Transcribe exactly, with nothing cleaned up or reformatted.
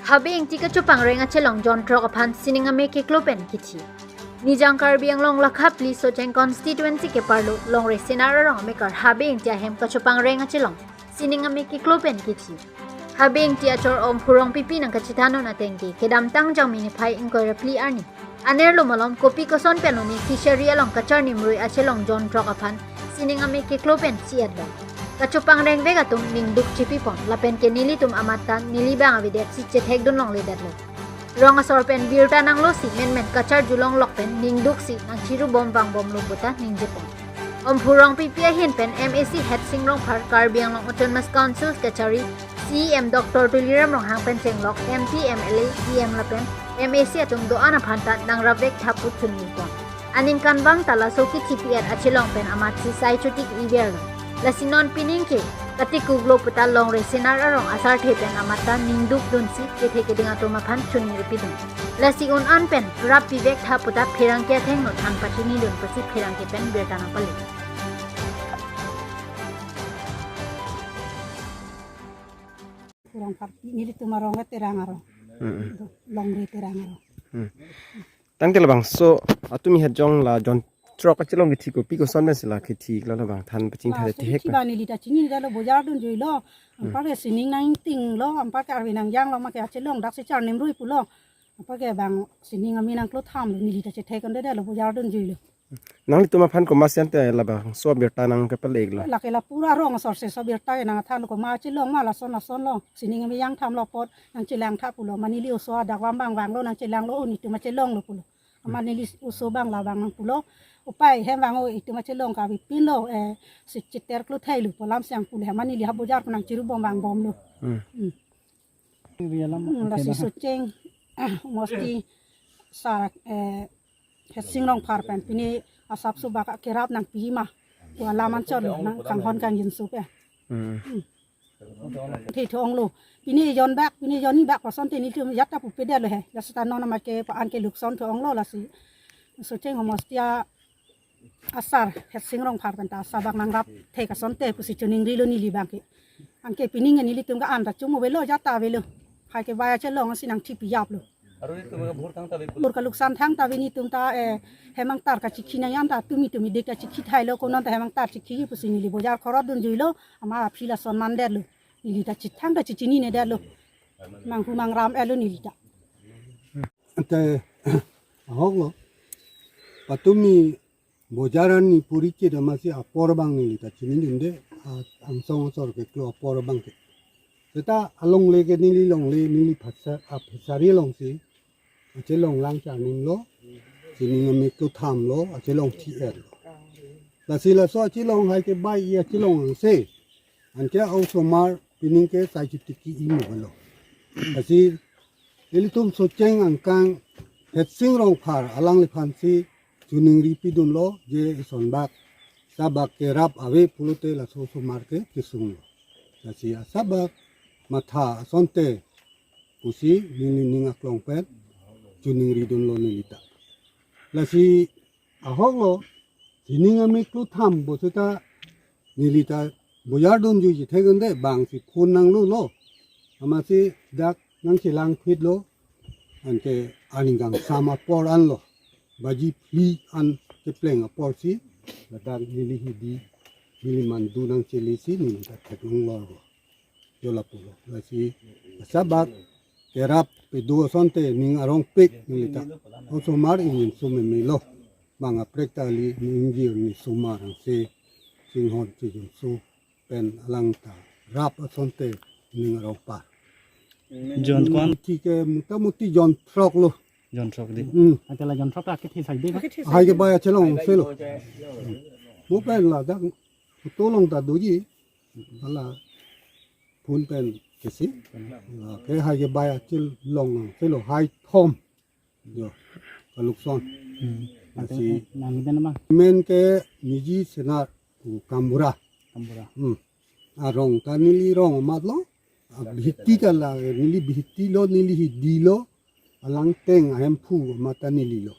Habe Ingti kachopangreng achelong jon throk aphan sining ame keklo pen kithi. Nijang Karbi Anglong lakha phli Socheng constituency keparlo Longri Senar arong amekar Habe Ingti ahem kachopangreng achelong sining ame keklo pen kithi. Habe Ingti achor Omphu Rongpipi nangkachethan-un ateng ke kedamtang Jangmi niphai ingkoi ra phli arni anerlo malom kopi koson pen lone fishery along kacharnim rui achelong jon throk aphan sining ame keklo pen si-et lo. Kachopangreng vek atum ningduk chipipon lapen ke nelitum amat ta neli bang avedet si chethekdun longledetlo. Rong asor pen birta nanglo si menmen kacharjulong lok pen ningduk si nangchiru bom vangbomlo puta ningjepon. Omphu Rongpipi ahin pen M A C Hetsing Rongphar, Karbi Anglong Autonomous Council kachari C E M Doctor Tuliram Ronghang pen chenglok M P, M L A, D M lapen M A C atum do-an aphan ta nangrap vek tha pu chunipon. Aningkanvang ta laso kithi pi-et achelong pen amatsi sai chotiki-ver lo. Lasi non pining ke katikuklo puta Longri Senar arong asarthe pen amat ta ningduk dunsi kethe keding atum aphan chuniripidun. Lasi un-an pen rap pivek tha puta pherangke athengno than pachinidun pusi pherangke pen birta nangpale. Rongphar, nelitum arong ke Terang arong. Hmm. Longri Terang arong. Hmm. Tangte labangso atum ihet jong la jon throk achelong kithi kopi koson pen si la kithi la labang than pachingthare. Ah, so thek kithi ba. Ba neli ta chinidetlo, bojar dunjuilo. Hmm. Anparke sining nangtinglo, anparke arve nangjanglo, make achelong daksi charnim rui pulo. Anparke bang sining ame nangklo thamlo, neli ta chethekdundetlo, bojar dunjuilo. Nanglitum aphan komatsi ante labangso abirta nangkepale-iklo? Lake la pura rong asor si so birta ke nangthanlo, komat achelong ma lason lason lo. Sining ame jang thamlo apot nangchelang tha pulo. Mane neli oso adak vam bang vanglo, nangchelanglo, o netum achelonglo pulo. Amat neli oso bang la bang nang pulo. Upai hem vang o, itum achelong kavepinlo, eh, si chiter klo thailo pu alam si nang pulo. Amat neli ha bojar pu nangchiru bom vangbomlo. Hmm. Hmm. Hmm, lasi Socheng, ah, mosti sar, eh, Hetsing Rongphar pen pini asap subak kerap nangpi ma pu alam anchot lo, nangkanghon kangjinso pen. Hmm. Hmm. Thethong lo. Pini jon bak, pini jon ni bak koson te nelitum jat ta pupedetlo he. Jat seta non amat ke pa-an ke lukson thong lo lasi. Socheng mosti a asar Hetsing Rongphar pen ta asabak nangrap thek asonte pusi chuningrilo neli bang ke. Anke pining ke nelitum ke an ta chum avelo, jat ta avelo. Hai kebai achelong si nangthipijaplo. Bur kaluksan thangta ave netum ta, eh, hem angtar kachikhi nang-an ta tumi tumi dik ta chikhi thailo, konon ta hem angtar chikhi pusi neli bojar khorot dunjuilo, amat aphi lason mandetlo. Neli ta chithang ta chichinidetlo. Manghu mangram-etlo neli ta. Ante ahoklo. Patumi bojar arni puri chit amatsi apor abang neli ta chinidunde, a, angsong asor keklo apor abang ke. Seta alongle ke neli longle, neli phasa, a, phasari alongsi achelong lang charnimlo, sining ame klo thamlo, achelong thi-etlo. Lasi laso achelong hai kebai achelong angse. Anke osomar pining ke sai chotiki-i mo lo. Lasi ilitum Socheng angkang Hetsing Rongphar alangliphansi chuningripidunlo je isonbak sabak kerap ave pulote laso osomar ke kesunglo. Lasi asabak matha asonte pusi neli ning aklong pen chuningridunlo neli ta. Lasi ahoklo, sining ame klo tham pu seta neli ta bojar dunjuiji thekdunde bangsi phone nanglulo. Amatsi dak nangchelangphitlo. Anke aning kangsam apor anlo. Baji phli an kepleng aporsi ladak neli hidi, neli mandu nangchelesi neli ta theklonglo. Jo lapulo. Lasi asabak kerap pedo asonte ning arongpik neli ta osomar ingjinso memelo. Bang aprek ta ili ning ingjir ni osomar angse chinghon chijinso pen alang ta rap asonte ning arongpar. Jon ko-an? Muti ke mutamuti jon throk lo. Jon throk di. Hmm. Ante la jon throk ta kithi sai di ma? Hai kebai achelong angse lo. Mo pen ladak photo long ta doji. Hala phone pen kesi. La ke hai kebai achelong angse lo, hai thom. Jo, kalukson. Hmm. Lasi nang den ma? Men ke Niji Senar, u Kambura. Kambura. Hmm. Arong ta neli rong amat lo. A, Bihiti ta la, neli Bihiti lo, neli hidi lo. Alang teng ahemphu amat ta neli lo.